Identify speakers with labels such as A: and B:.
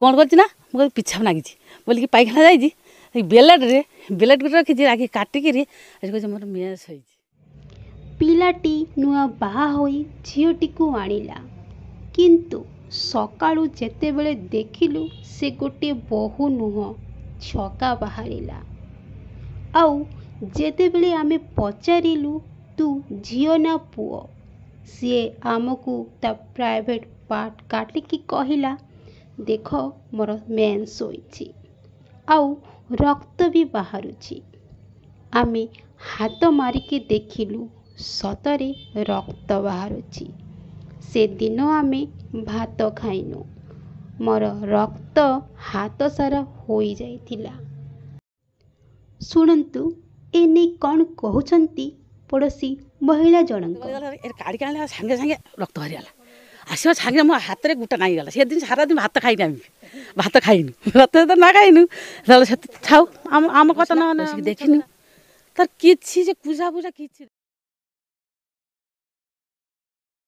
A: କ'ଣ କରିଛି ନା, ମୁଁ କହିଲି ପିଛା ନାଗିଛି ବୋଲିକି ପାଇଖାନା ଯାଇଛି, ବେଲେଟ୍ରେ ବେଲେଟ୍ ଗୋଟେ ରଖିଛି, ରାଗି କାଟିକିରି କହୁଛି ମୋର ମେସ୍ ହେଇଛି।
B: ପିଲାଟି ନୂଆ ବାହା ହୋଇ ଝିଅଟିକୁ ଆଣିଲା, କିନ୍ତୁ ସକାଳୁ ଯେତେବେଳେ ଦେଖିଲୁ ସେ ଗୋଟିଏ ବୋହୂ ନୁହଁ, ଛକା ବାହାରିଲା। ଆଉ ଯେତେବେଳେ ଆମେ ପଚାରିଲୁ ତୁ ଝିଅ ନା ପୁଅ, ସିଏ ଆମକୁ ତା ପ୍ରାଇଭେଟ୍ ପାର୍ଟ କାଟିକି କହିଲା, ଦେଖ ମୋର ମେନ୍ସ ହୋଇଛି ଆଉ ରକ୍ତ ବି ବାହାରୁଛି। ଆମେ ହାତ ମାରିକି ଦେଖିଲୁ, ସତରେ ରକ୍ତ ବାହାରୁଛି। ସେଦିନ ଆମେ ଭାତ ଖାଇନୁ, ମୋର ରକ୍ତ ହାତ ସାରା ହୋଇଯାଇଥିଲା। ଶୁଣନ୍ତୁ ଏନେଇ କ'ଣ କହୁଛନ୍ତି ପଡ଼ୋଶୀ ମହିଳା ଜଣଙ୍କ।
A: କାଢ଼ିକି ଆଣିଲା, ସାଙ୍ଗେ ସାଙ୍ଗେ ରକ୍ତ ବାହାରିଗଲା। ଆସିବା ସାଙ୍ଗେ ମୋ ହାତରେ ଗୁଟା ନାଗିଗଲା। ସେଦିନ ସାରାଦିନ ଭାତ ଖାଇନି, ଆମେ ଭାତ ଖାଇନୁ। ଭାତ ତ ନା ଖାଇନୁ, ତାହେଲେ ସେ ଥାଉ, ଆମ କଥା ନ ଦେଖିନୁ ତାର କିଛି, ଯେ ପୂଜା ଫୂଜା କିଛି।